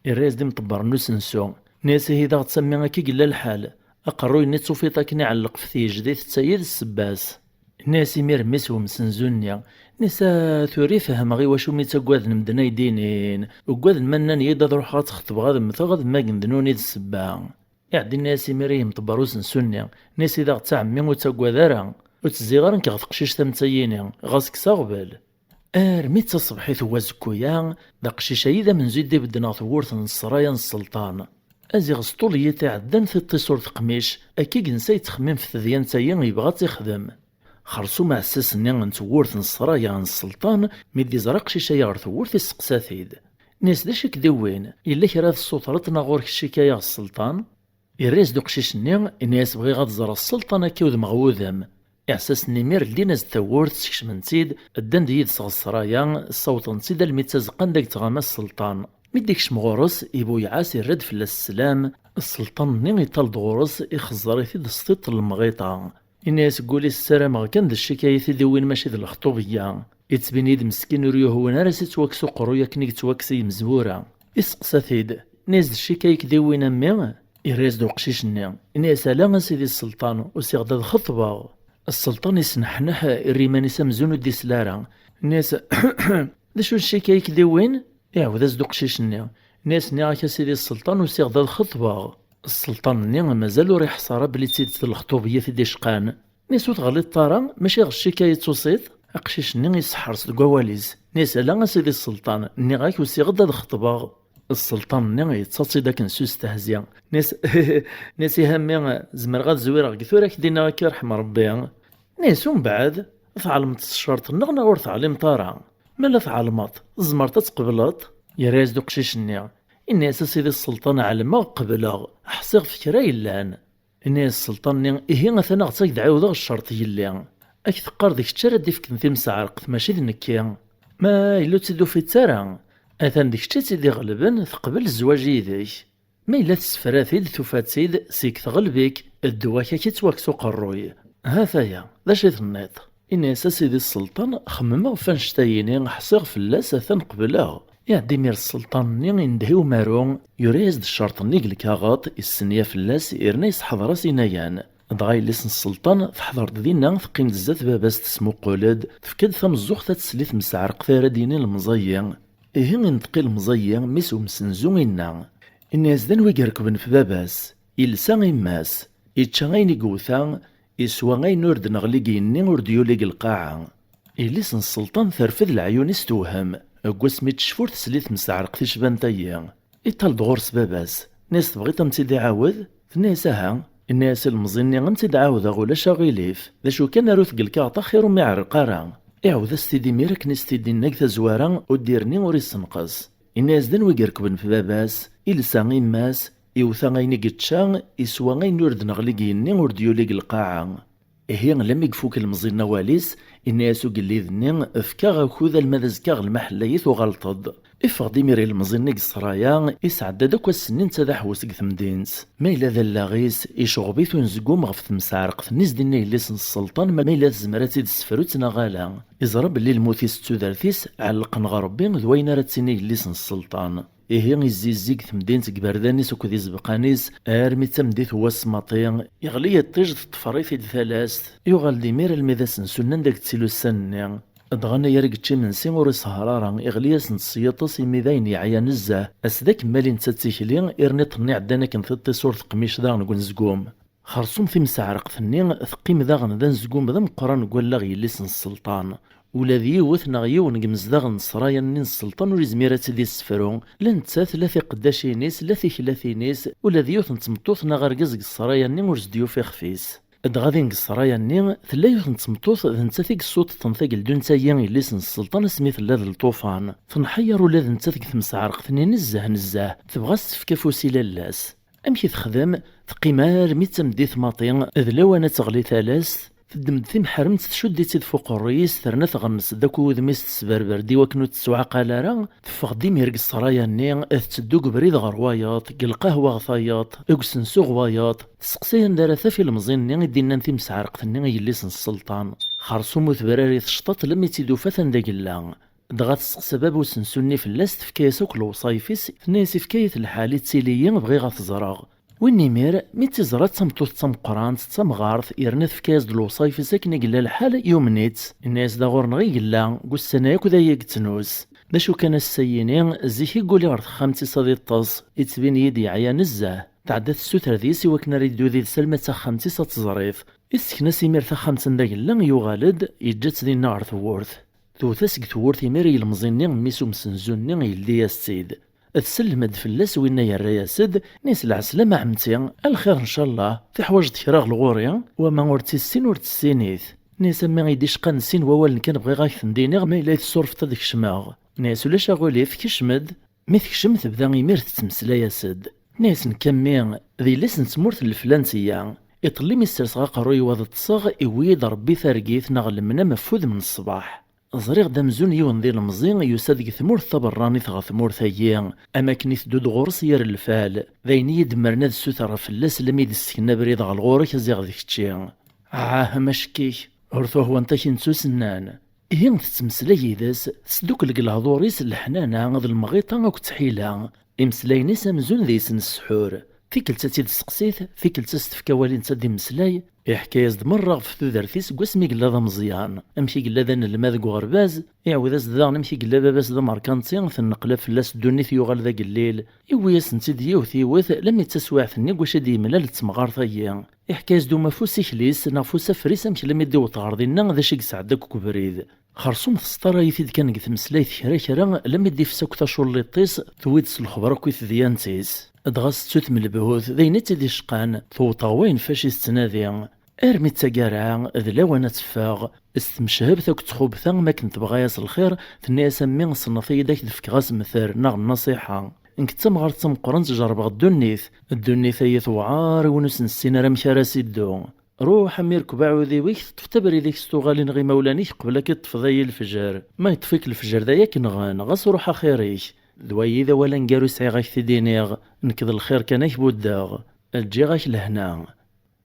Irra-yas-d imḍebber n usensu, ini-as: "Ihi daɣ d tammi akka i yella lḥal. Aqerruy-nni d tufiḍ akken iɛelleq f tgejdit, d tayi i d ssebba-s." Ini-as imir mmi-s n umsenzu-nni, ini-as: "Ah, tura i fehmeɣ i wacu mi ttaggaden medden ay d-inin. Uggaden ma nnan-iyi-d ad ruḥeɣ ad tt-xeṭbeɣ ad mmteɣ, ad mmagen d nuni d ssebba." Iɛeddi ini-as imir i yimḍebber usensu-nni, ini-as: "I daɣ d taɛemmi ur ttaggad ara, ur tezziɣ ara nekk ɣer teqcict am tayini, ɣas kkes aɣbel." Armi d taṣebḥit n wazekku-ya, d aqcic-ayi d amenzu i d-ibedden ɣer tewwurt n ssraya n sselṭan. Aziɣ s ṭul n yiḍ iɛeddan tiṭ-is ur teqmic, akka i yensa yettxemmim f tedyant-ayi yebɣa ad tt-ixdem. Xersum aɛessas-nni n tewwurt n ssraya n sselṭan, mi d-iẓra aqcic-ayi ɣer tewwurt, isteqsa-t-id. Ini-as: "D acu i k-d-iwwin? Yella kra ara tessutreḍ neɣ ɣur-k ccikaya ɣer sselṭan?" Irra-yas-d uqcic-nni, ini-as: "Bɣiɣ ad ẓreɣ sselṭan akka udmeɣ wudem." Iɛessasen imir ldin-as-d tawwurt, skecmen-tt-id, ddan-d yid-s ɣer ssraya, ssawḍen-tt-id almi d tazeqqa anda i yettɣama sselṭan. Mi d-ikcem ɣur-s, ibuyeɛ-as, irra-d fell-as sslam. Sselṭan-nni iṭal-d ɣur-s, ixeẓẓer-it-id s tiṭ n lemɣiṭa. Ini-as deg wul-is: "Ssarameɣ kan d ccik ay t-id-iwwin mačči d lexṭub-agi. Yettbin-iyi-d meskin ur yuhwen ara s ittwakkes uqerruy akken i yettwakkes i yimezwura." Isteqsa-t-id, ini-as: "D ccik ay k-d-iwwin a mmi?" Irra-yas-d uqcic-nni, ini-as: "Ala a sidi sselṭan, usiɣ-d ad xeṭbeɣ." Sselṭan isneḥneḥ, irra iman-is amzun ur d-isel ara. Ini-as: "D acu n ccik ay k-d-iwwin?" Iɛawed-as-d uqcic-nni, ini-as: "Nniɣ-ak a sidi sselṭan, usiɣ-d ad xeṭbeɣ." Sselṭan-nni mazal ur iḥṣa ara belli d tidet d lexṭub i t-id-icqan. Ini-as: "Ur teɣliḍeḍ ara, mačči ɣer ccik ay tusiḍ?" Aqcic-nni iseḥḥer-s deg wawal-is. Ini-as: "Ala a sidi sselṭan, nniɣ-ak usiɣ-d ad xeṭbeɣ." Sselṭan-nni yettaḍ-tt-id akken s ustehzi. Nni-as, nni-as, "Ihi a mmi, zemreɣ ad zwireɣ deg tura, ak-d-iniɣ akka, rḥem Rebbi." Nni-as, "Umbeɛd, tɛelmeḍ s ccerṭ-nneɣ neɣ ur teɛlimeḍ ara? Ma la tɛelmeḍ, tzemreḍ ad tqebleḍ?" Yerra-yas-d uqcic-nni, inna-yas, "A sidi sselṭan, ɛelmeɣ, qebleɣ, ḥṣiɣ f kra yellan." Inna-yas sselṭan-nni, "Ihi atan aɣ-tt-ak-d-ɛiwdeɣ ccerṭ yelli. Ak-teqqar d kečč ara d-ifken timseɛreqt, mačči d nekki. Ma yella ur tt-id-tufiḍ ara, atan d kečč i tt-id-iɣelben, teqbel zzwaǧ yid-k. Ma yella tessefra-t-id, tufa-tt-id, seg teɣleb-ik, ddwa-k ad k-ittwakkes uqerruy. Ha-t-aya, d acu i tenniḍ?" Inna-yas, "A sidi sselṭan, xemmemeɣ ɣef annect-ayini, ḥṣiɣ fell-as, atan qebleɣ." Iɛedda imir sselṭan-nni, indeh i umaru, yura-yas-d ccerṭ-nni deg lkaɣeḍ, issenya fell-as, yerna yesseḥḍer-as inagan. Dɣa yelli-s n sselṭan teḥḍer-d dinna, teqqim-d zdat baba-s, tesmuqul-d, tefka-d tameẓẓuɣt ad tesel i temseɛreqt ara d-yinin lemẓi-yi. Ihi inṭeq ilemẓi-yi, mmi-s umsenzu, inna, inna-yas, d anwi i irekben f baba-s, ilsa imma-s, ičča ayen i yewta, iswa ayen ur d-neɣli deg yigenni, ur d-yuli deg lqaɛa. Yelli-s n sselṭan terfed leɛyun-is, tewhem, deg wasmi i tecfa ur tesli temseɛreqt icban tayi. Iṭal-d ɣur-s baba-s, inna-yas, "Tebɣiḍ ad m-tt-id-iɛawed?" Tenna-yas, "Aha." Inna-yas ilemẓi-nni, "A m-tt-id-ɛawdeɣ, ulac aɣilif. D acu kan, aru-t deg lkaɣeḍ axir ur m-iɛerreq ara." Iɛawed-as-t-id imir akken i s-t-id-inna deg tazwara, ur d-irni ur issenqes. Inna-yas, "D anwi i irekben f baba-s, ilsa imma-s, iwta ayen i yečča, iswa ayen ur d-neɣli deg yigenni, ur d-yuli deg lqaɛa." Ihi, lammi ifuk ilemẓi-nni awal-is, inna-yas ugellid-nni, "Efk-aɣ akud alma d azekka ɣer lmaḥella-yi tuɣaleḍ-d." Iffeɣ-d imir ilemẓi-nni deg ṣṣraya, isɛedda-d akk ass-nni netta d aḥewwes deg temdint. Ma yella d allaɣ-is, icɣeb-it unezgum ɣef temseɛreqt-nni s-d-inna yelli-s n sselṭan, ma yella tezmer ad tt-id-tessefru neɣ ala. Iẓra belli lmut-is d tudert-is ɛellqen ɣer Rebbi d wayen ara d-tini yelli-s n sselṭan. Ihi izzizig temdint deg iberdan-is akked iẓebqan-is, armi d tameddit n wass maṭi, yeɣli yiṭij, teṭṭfer-it-id talast. Yuɣal-d imir almi d asensu-nni anda yettili ussan-nni. Dɣa anagar i yečča imensi ur isehher ara, iɣli-yasen-d s yiṭes imi d ayen yeɛya nezzeh. Ass d akemmal i netta d tikli, irniṭ-nni ɛeddan akken tiṭ-is ur teqmic daɣen deg unezgum. Xerṣum timseɛreqt-nni teqqim daɣen d anezgum d ameqqran deg wallaɣ yelli-s n sselṭan. Ula d yiwet neɣ yiwen deg imezdaɣen n ssraya-nni n sselṭan ur izmir ad tt-id-issefru, la nettat, la tiqeddacin-is, la tiklatin-is, ula d yiwet n tmeṭṭut neɣ argaz deg ssraya-nni ur s-d-yufi ixef-is. Dɣa din deg ssraya-nni, tella yiwet n tmeṭṭut d nettat i yessuṭṭen tageldunt-agi yelli-s n sselṭan asmi tella d lṭufan. Tenḥeyyer ula d nettat deg temseɛreqt-nni nezzeh nezzeh, tebɣa ad s-tefk afus i lalla-s. Amek i texdem? Teqqim armi d tameddit maṭi, d lawan ad teɣli talast, teddem-d timeḥremt, tcudd-itt-id f uqerruy-is, terna tɣemmes-d akk i wudem-is, tesberber-d i wakken ur tettwaɛqal ara, teffeɣ-d imir deg ssraya-nni, tetteddu deg ubrid ɣer wayeḍ, deg lqahwa ɣer tayeḍ, deg usensu ɣer wayeḍ, tesseqsay anda ara taf ilemẓi-nni i d-innan timseɛreqt-nni i yelli-s n sselṭan. Xerṣum ur tebrar i tecṭaṭ, lemmi tt-id-tufa anda yella. Dɣa testeqsa bab usensu-nni fell-as, tefka-yas akk lewṣayef-is, tenna-yas, "Ifka-yi-t lḥal, ittili-yi, bɣiɣ ad t-ẓreɣ." Win imir, mi tt-iẓra d tameṭṭut d tameqqrant, d tamɣart, yerna tefka-yas-d lewṣayef-is akken i yella lḥal, yumen-itt. Yenna-yas, "Da ɣur-neɣ i yella, deg ussan-a akk d aya i yettnus." D acu kan ass-ayini, zik i yuli ɣer texxamt-is ad iṭṭes, ittbin-iyi-d yeɛya nezzeh. Tɛedda tessuter deg-s i wakken ara yeddu did-s alma d taxxamt-is ad teẓrit. Issekna-s imir taxxamt anda yella, yuɣal-d, yeǧǧa-tt dinna ɣer tewwurt. Tewwet-as deg tewwurt imir i yelmeẓi-nni, mmi-s umsenzu-nni, yeldi-yas-tt-id. Tsellem-d fell-as, winna yerra-yas-d, nni-s, "Lɛeslama a ɛemti, a lxir ncallah, tiḥwaǧeḍ kra ɣer lɣur-i?" Wama ur tt-issin ur tt-ssinit. Nni-s, "A mmi, i d-icqan sin wawalen kan bɣiɣ ad ak-ten-d-iniɣ, ma yella i tsurfeḍ ad kecmeɣ." Nni-as, "Ulac aɣilif, kecm-d." Mi tekcem, tebda imir tettmeslay-as-d. Nni-as, "Nekk a mmi, d yelli-s n tmurt n leflan-tt-iya. Iḍelli mi sserseɣ aqerruy-iw ad ṭṭseɣ, iwwi-yi-d Rebbi targit neɣ lemnam ɣef wudem n ṣṣbeḥ. Ẓriɣ-d amzun yiwen d ilemẓi yusa-d deg tmurt taberranit ɣer tmurt-agi, am akken iteddu-d ɣur-s yir lfal. D ayen i yi-d-mmren ad ssutreɣ fell-as, lemmi d-ssken abrid ɣer ɣur-k, a ziɣ d kečči. Ah, amack-ik, ur tuhwaneḍ akin ttusennan." Ihi tettmeslay yid-s, tesdukkel deg lehdur-is leḥnana d lemɣiṭa akked tḥila. Imeslayen-is amzun d yis n ssḥur. Tikkelt ad tt-id-testeqsit, tikkelt ad s-tefk awal i netta ad d-imeslay. Iḥka-yas-d merra ɣef tudert-is seg wasmi yella d ameẓyan, amek i yella d anelmad deg uɣerbaz, iɛawed-as-d daɣen amek i yella baba-s d amerkanti, tenneqlab fell-as ddunit, yuɣal d agellil. Iwwi-yasen-tt-id yiwet yiwet, lammi d taswiɛt-nni deg wacu i d-yemlal d temɣart-agi. Iḥka-yas-d umaf usikli-s neɣ f usafri-s amek lammi d-iwweḍ ɣer dinna, d acu i yesɛedda akk deg ubrid. Xersum tesṭaray-it-id kan deg tmeslayt kra kra, lammi d-ifes akk taculliṭ-is, tewwi-d s lexber akk i tedyant-is. Dɣa Settut Melbhut, d ayen i tt-id-icqan, tewweḍ ɣer wayen fac i tettnadi. Armi d taggara, d lawan ad teffeɣ. S tmecḥebt akked txubta, mi akken tebɣa-yas lxir, tenna-yas: "A mmi, sennef-iyi-d ad k-d-fkeɣ asemter neɣ nnasiḥa. Nekk d tamɣart d tameqqrant, jerrbeɣ ddunit. Ddunit-ayi tewɛer i win ur s-nessin ara amek ara s-iddu. Ruḥ, a mmi, rkeb aɛudiw-ik, teṭṭfeḍ abrid-ik s tuɣalin ɣer imawlan-ik qbel ad k-ṭṭfeḍ ay lefjer. Ma yeṭṭef-ik lefjer d ay ak-nɣen, ɣas ruḥ axir-ik. D wayi d awal aneggaru i sɛiɣ ad k-t-id-iniɣ, nekk d lxir kan ad k-buddeɣ. Ǧǧiɣ-ak lehna."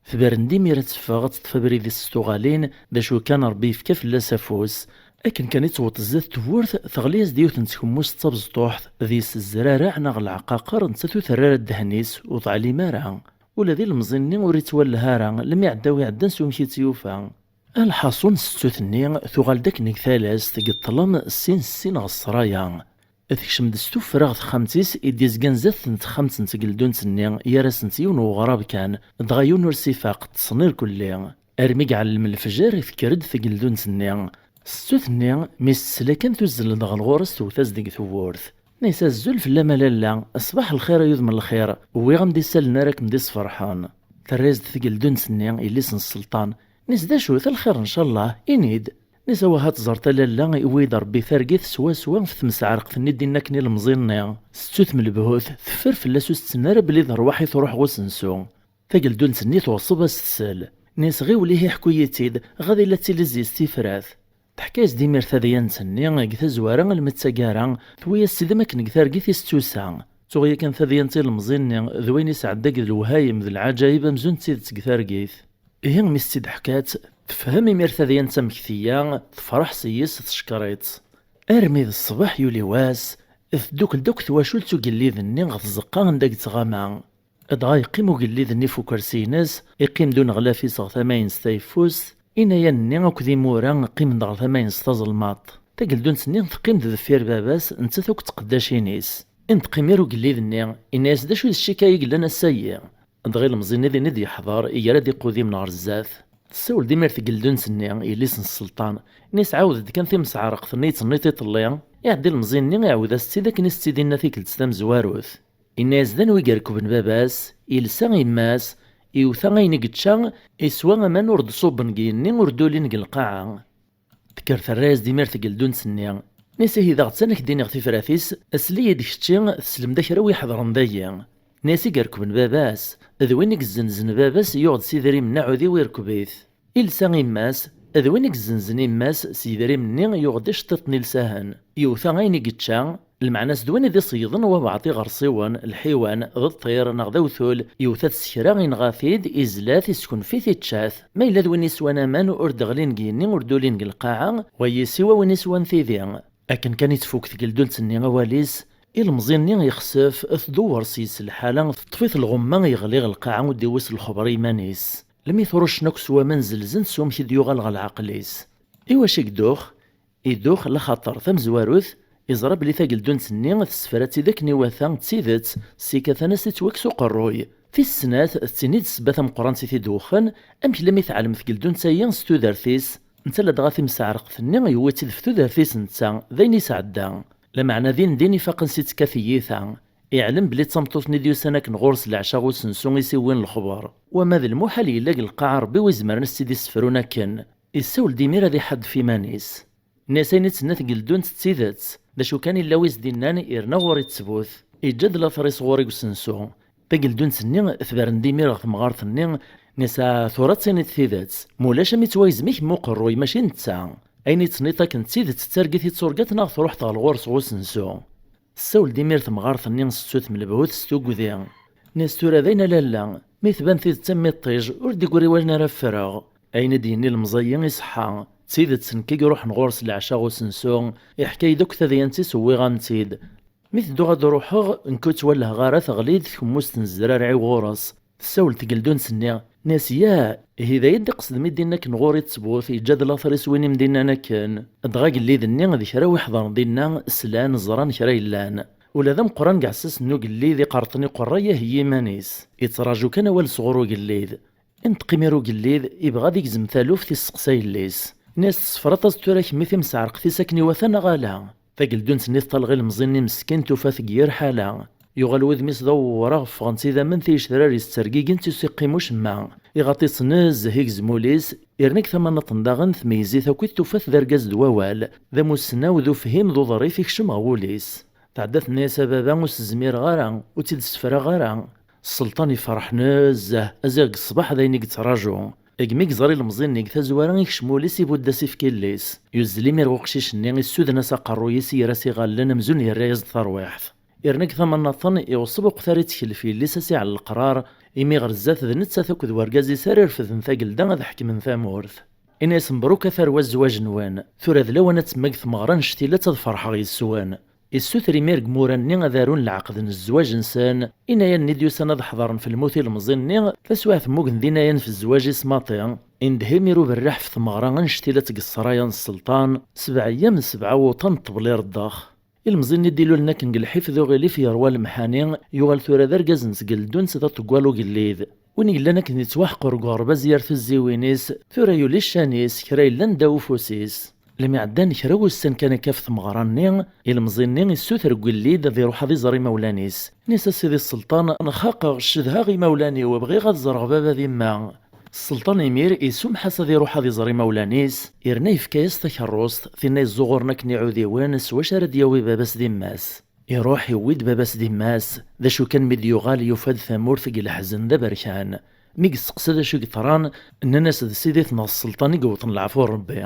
Tberren-d imir ad teffeɣ, ad teṭṭef abrid-is s tuɣalin, d acu kan Ṛebbi yefka fell-as afus. Akken kan i tewweḍ zdat tewwurt, teɣli-as-d yiwet n tkemmust d tabezṭuḥt, deg-s zzraraɛ neɣ leɛqaqer, nettat ur terri ara ddehn-is, ur teɛlim ara. Ula d ilemẓi-nni ur ittwelleh ara, lemmi iɛedda wi iɛeddan s wamek i tt-yufa. Lḥaṣun, settut-nni tuɣal-d akken deg talast, deg ṭṭlam, sin sin ɣer ṣṣraya. Tekcem-d s tuffra ɣer texxamt-is i d-izgan zdat n texxamt n tgeldunt-nni, yerra-sent yiwen n weɣrab kan, dɣa yiwen ur s-ifaq, ṭṭsen irkelli. Armi i iɛellem lefjer, tekker-d tgeldunt-nni. Settut-nni, mi s-tesla kan, tuzzel-d ɣer ɣur-s, tewwet-as deg tewwurt. Tenna-yas: "Azul fell-am a lalla, ṣṣbeḥ lxir ay udem n lxir, wwiɣ-am-d isallen ara kem-d-isferḥen." Terra-yas-d tgeldunt-nni, yelli-s n sselṭan. Tenna-yas: "D acu-t lxir, ncallah, ini-d." Tenna-yas: "Awah ad teẓreḍ a lalla, iwwi-d Ṛebbi targit swaswa ɣef temseɛreqt-nni d-inna akken ilemẓi-nni." Settut Melbhut teffer fell-as, ur s-tenna ara belli d rrwaḥ i truḥ ɣer usensu. Tageldunt-nni teɣṣeb ad s-tsel. Tenna-yas: "Ɣiwel ihi ḥku-yi-tt-id, ɣad illa d tilezzi-s tifrat." Teḥka-yas-d imir tadyant-nni deg tazwara almi d taggara, tewwi-yas-tt-id am akken deg targit i s-tusa. Tuɣ yakan tadyant ilemẓi-nni d wayen isɛedda deg lewhayem d lɛaǧayeb amzun d tidet deg targit. Ihi mi s-tt-id-ḥkat, tefhem imir tadyant amek tga, tefreḥ s-yes, teckeṛ-itt. Armi d ṣṣbeḥ yuli wass, teddukel-d akk twacult ugellid-nni ɣer tzeqqa anda i yettɣama. Dɣa yeqqim ugellid-nni f ukersi-ines, iqqim-d uneɣlaf-is ɣer tama-ines tayeffust, inayan-nni akk d imura qqimen-d ɣer tama-ines taẓelmaṭ. Tageldunt-nni teqqim-d deffir baba-s, nettat akk d tqeddacin-is. I neṭṭqim ir ugellid-nni, inna-yas: "D acu d ccika i yellan ass-ayi?" Dɣa ilemẓi-nni din i d-yeḥḍer, iger-d iqudimen ɣer zdat. Tessawel-d imir tgeldunt-nni, yelli-s n sselṭan, inna-yas: "Ɛawed-d kan timseɛreqt-nni i tenniḍ iḍelli." Iɛedda ilemẓi-nni, iɛawed-as-tt-id akken i s-tt-id-inna tikkelt tamezwarut. Inna-yas: "D anwi i irekben baba-s, ilsa yemma-s, iwta ayen i yečča, iswa aman ur d-ṣubben deg yigenni, ur d-ulin deg lqaɛa." Tekker terra-yas-d imir tgeldunt-nni. Inna-yas: "Ihi daɣ d ta n ak-d-iniɣ tifrat-is, sel-iyi-d kečči, teslem-d a kra wi iḥedṛen dagi." Inna-yas: "I irekben baba-s, d win i yezzenzen baba-s, yuɣ-d s idrimen aɛudiw irekb-it. Ilsa yemma-s, d win i yezzenzen yemma-s, s yidrimen-nni yuɣ-d iceṭṭiḍen ilsahen. Yewta ayen i yečča, lmeɛna-s d win i d-iṣeyyden wabɛaḍ iɣersiwen, lḥiwan, d ṭṭir neɣ d awtul, yewta-t s kra, inɣa-t-id, izla-t, iskenf-it, ičča-t. Ma yella d win iswan aman ur d-ɣlin deg yigenni, ur d-ulin deg lqaɛa, wayi siwa win iswan tidi." Akken kan i tfuk tgeldunt-nni awal-is, ilemẓi-nni yexsef, tdewwer s-yes lḥala, teṭṭef-it lɣemma, yeɣli ɣer lqaɛa, ur d-iwwi s lexber i yiman-is. Lmi t-ruccen akk s waman, zelzen-t s wamek i d-yuɣal ɣer leɛqel-is. Iwacu i idux? Idux laxaṭer tamezwarut, iẓra belli tageldunt-nni tessefra-tt-id akken iwata d tidet, s yikatan-as i tettwakkes uqerruy. Tis snat, d tin i d ssebba tameqqrant i t-id-iwexxen, amek lmi teɛlem tgeldunt-ayi s tudert-is, netta ladɣa timseɛreqt-nni yewwi-tt-id f tudert-is netta, d ayen isɛedda. Lameɛna din din ifaqen si tekka tyita. Iɛlem belli d tameṭṭut-nni d-yusan akken ɣur-s leɛca usensu i s-iwwin lexber. Wama d lmuḥal yella deg lqaɛa Ṛebbi wi izemren ad s-tt-id-issefrun akken. Issawel-d imir ad iḥaddef iman-is. Nni-as ayen i d-tenna tgeldunt d tidet. D acu kan illa wi s-d-innan irna ɣur-i ttbut. Iǧǧa-d later-is ɣur-i deg usensu. Tageldunt-nni tberren-d imir ɣer temɣart-nni, nni-as: "Ah, tura ad tiniḍ tidet. Mulac am ittwagzem-ik m uqerruy, mačči netta. Ayen i d-tenniḍ akken d tidet d targit i d turgaṭ neɣ truḥ-d ɣer ɣur-s ɣer usensu?" Tessawel-d imir temɣart-nni s ttut m lebhut s tugdi. Nni-as: "Tura dayen a lalla, mi tban tidet am iṭij, ur d-igri wallen ara ffreɣ. Ayen i d-yenna ilemẓi-yi iṣeḥḥa. D tidet nekk i iruḥen ɣur-s leɛca ɣer usensu, iḥka-yi-d akk tadyant-is, wwiɣ-am-tt-id. Mi tedduɣ ad d-ruḥeɣ, nekk ur ttwalleheɣ ara teɣli-d tkemmust n zzrarɛ-iw ɣur-s." Tessawel tgeldunt-nni, nni-as: "Yah, ihi d aya i d-iqsed mi d-inna akken ɣur-i ttbut, yeǧǧa-d later-is win i m-d-innan akken." Dɣa agellid-nni d kra wi ḥeḍren dinna, slan, ẓran kra yellan. Ula d ameqqran deg iɛessasen n ugellid iqerṭen iqerray aheyyi iman-is. Yettraǧu kan awal sɣur ugellid. Inṭeq imir ugellid, ibɣa ad igzem taluft, isteqsa yelli-s. Ini-as: "Tessefraḍ-as tura kemm i timseɛreqt-is akken iwata neɣ ala?" Tageldunt-nni teṭṭalɣ ilemẓi-nni meskin, tufa-t deg yir ḥala. Yuɣal wudem-is d awewraɣ, ffɣent idammen, tigecrar yettergigint, ur s-iqqim ucemma. Iɣaṭ-itt nezzeh igezmul-is, yerna deg tama nniḍen daɣen tmeyyez-it akkit, tufa-t d argaz d wawal, d amussnaw, d ufhim, d uḍrif, ikcem ɣer wul-is. Tɛedda tenna-yas: "A baba, ur s-zmireɣ ara, ur tt-id-ssefraɣ ara." Sselṭan yefreḥ nezzeh, aziɣ deg ṣṣbeḥ d ayen i yettraǧu. Degmi yeẓra ilemẓi-nni deg tazwara, ikcem wul-is, ibudd-as ifk illi-s. Yuzzel imir ɣer uqcic-nni, issuden-as aqerruy-is, yerra-as iɣallen amzun yerra-yas-d tarwiḥt. Yerna deg tama nniḍen, iɣeṣṣeb uqtar ittkel f yelli-s, a s-iɛell leqrar, imi ɣer zdat d nettat akked wergaz-is ara irefden tagelda ad ḥekmen tamurt. Ini-as: "Mebruk a tarwa zzwaǧ-nwen, tura d lawan ad temmag tmeɣra annect-ilat, ad ferḥeɣ yes-wen." Issuter imir deg imura-nni ad arun leɛqed n zzwaǧ-nsen, inayan-nni d-yusan ad ḥeḍren f lmut ilemẓi-nni, taswiɛt mmugen d inayan f zzwaǧ-is maṭi. Indeh imir uberriḥ f tmeɣra annect-ilat deg ṣṣraya n sselṭan, sebɛa eyyam d sebɛa wuṭan n ṭṭbel ireddx. Ilemẓi-nni d-ilulen akken deg lḥif d uɣilif yerwa lemḥani, yuɣal tura d argaz n tgeldunt, d aṭeggal ugellid. Win yellan akken yettwaḥqer deg uɣerbaz yar tuzziwin-is, tura yuli ccan-is, kra yellan ddaw ufus-is. Lmi ɛeddan kra wussan kan akka f tmeɣra-nni, ilemẓi-nni issuter deg ugellid ad iruḥ ad iẓer imawlan-is. Ini-as: "A sidi sselṭan, nxaqeɣ, cedhaɣ imawlan-iw, bɣiɣ ad ẓreɣ baba d yemma." Sselṭan imir isumḥ-as ad iruḥ ad iẓer imawlan-is, yerna yefka-yas takeṛṛust, tinna yezzuɣuren akken iɛudiwen s wacu ara d-yawi baba-s d yemma-s. Iruḥ iwwi-d baba-s d yemma-s, d acu kan mi d-yuɣal yufa-d tamurt deg leḥzen d aberkan. Mi yesteqsa d acu i yeḍran, nnan-as d sidi-tneɣ sselṭan i yewwḍen leɛfu n Rebbi.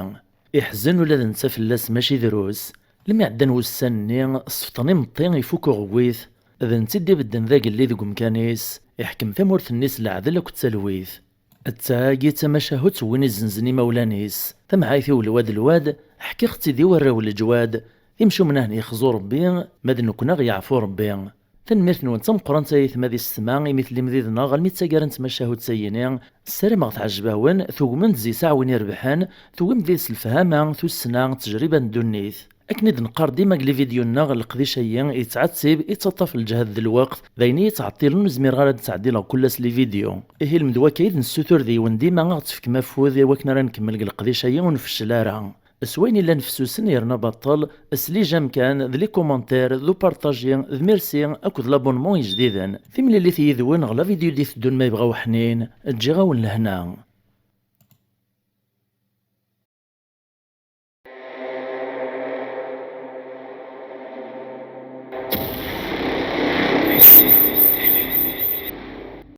Iḥzen ula d netta fell-as mačči drus. Lmi ɛeddan wussan-nni, sefṭen imeṭṭi, ifuk uɣewwit, d netta i d-ibedden d agellid deg umkan-is, iḥkem tamurt-nni s leɛdel akked talwit. D tagi d tamacahut n win izenzen imawlan-is. Tamɛayt-iw lwad lwad, ḥkiɣ-tt-id i warraw n leǧwad, timcumen ahen yexzu Rebbi, ma d nekkni aɣ yeɛfu Rebbi. Tanemmirt-nwen d tameqqrant ay aytma d yessetma imi tellim did-neɣ almi d taggara n tmacahut-agi-ni. Ssarameɣ teɛjeb-awen, tugmem-d deg-s aɛwin irebḥen, tewwim-d did-s lefhama, tussna, ttejriba n ddunit. Akken i d-neqqar dima deg les vidéos-nneɣ, leqdic-agi yettɛettib, yettaṭṭaf lǧehd d lweqt, d ayen i yi-ttɛeṭṭilen ur zmireɣ ara ad d-ttɛeddileɣ kul ass les vidéos. Ihi lmed wakka i d-nessutur deg-wen dima ad ɣ-tefkem afud i wakken ara nkemmel deg leqdic-agi ur nfeccel ara. S wayen illan fessusen yerna baṭel, s les j'aime kan, d les commentaires, d upartaji, d merci, akked l'abonnement ijdiden. Timlilit yid-wen ɣer la vidéo d-iteddun ma yebɣa uḥnin, ǧǧiɣ-awen lehna.